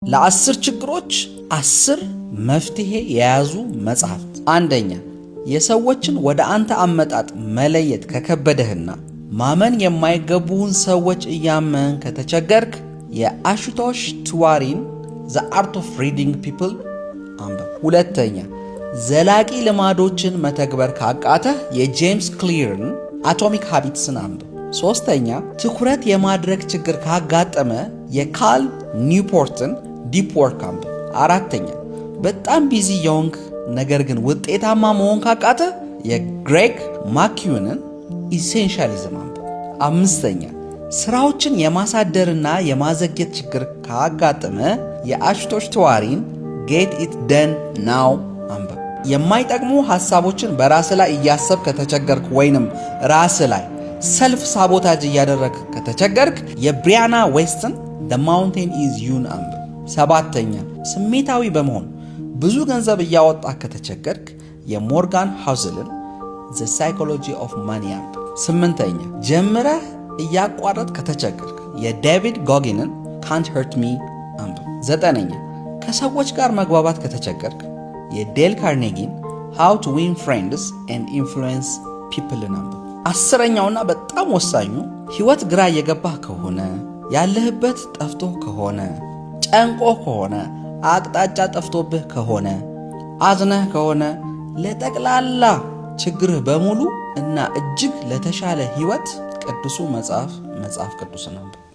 ለ10 ችግሮች 10 መፍትሄ የያዙ መጽሐፍት። አንደኛ፣ የሰዎችን ወደ አንተ አመጣጥ መለየት ከከበደህና ማመን የማይገቡህን ሰዎች እያመንክ ከተቸገርክ የአሹቶሽ ቲዋሪን The Art of Reading People አንብብ። ሁለተኛ፣ ዘላቂ ልማዶችን መተግበር ካቃተህ የጄምስ ክሊርን Atomic Habits ን አንብብ። ሶስተኛ፣ ትኩረት የማድረግ ችግር ካጋጠመህ የካል ኒውፖርትን Deep Work አንብብ። አራተኛ፣ በጣም busy የሆንክ ነገር ግን ውጤታማ መሆን ካቃተህ የግሬግ ማኪዩንን Essentialism አንብብ። አምስተኛ፣ ስራዎችን የማሳደርና የማዘግየት ችግር ካጋጠመህ የአሹቶሽ ቲዋሪን Get It Done Now አንብብ። የማይጠቅሙ ሐሳቦችን በራስህ ላይ እያሰብክ ከተቸገርክ ወይንም ራስህ ላይ self sabotage እያደረግክ ከተቸገርክ የብሪያና ዌስትን The Mountain Is You ን አንብብ። ሰባተኛ፣ ስሜታዊ በመሆን ብዙ ገንዘብ እያወጣህ ከተቸገርክ የሞርጋን ሃውዝልን The Psychology of Money አንብብ። ስምንተኛ፣ ጀምረህ እያቋረጥክ ከተቸገርክ የዴቪድ ጎጊንን ካንት ሄርት ሚ አንብብ። ዘጠነኛ፣ ከሰዎች ጋር መግባባት ከተቸገርክ የዴል ካርኔጊን How to Win Friends and Influence People ን አንብብ። 10ኛውና በጣም ወሳኙ፣ ሕይወት ግራ እየገባህ ከሆነ፣ ያለህበት ጠፍቶህ ከሆነ፣ ጨንቆህ ከሆነ፣ አቅጣጫ ጠፍቶብህ ከሆነ፣ አዝነህ ከሆነ፣ ለጠቅላላ ችግርህ በሙሉ እና እጅግ ለተሻለ ሕይወት ቅዱሱ መጽሐፍ መጽሐፍ ቅዱስን አንብብ።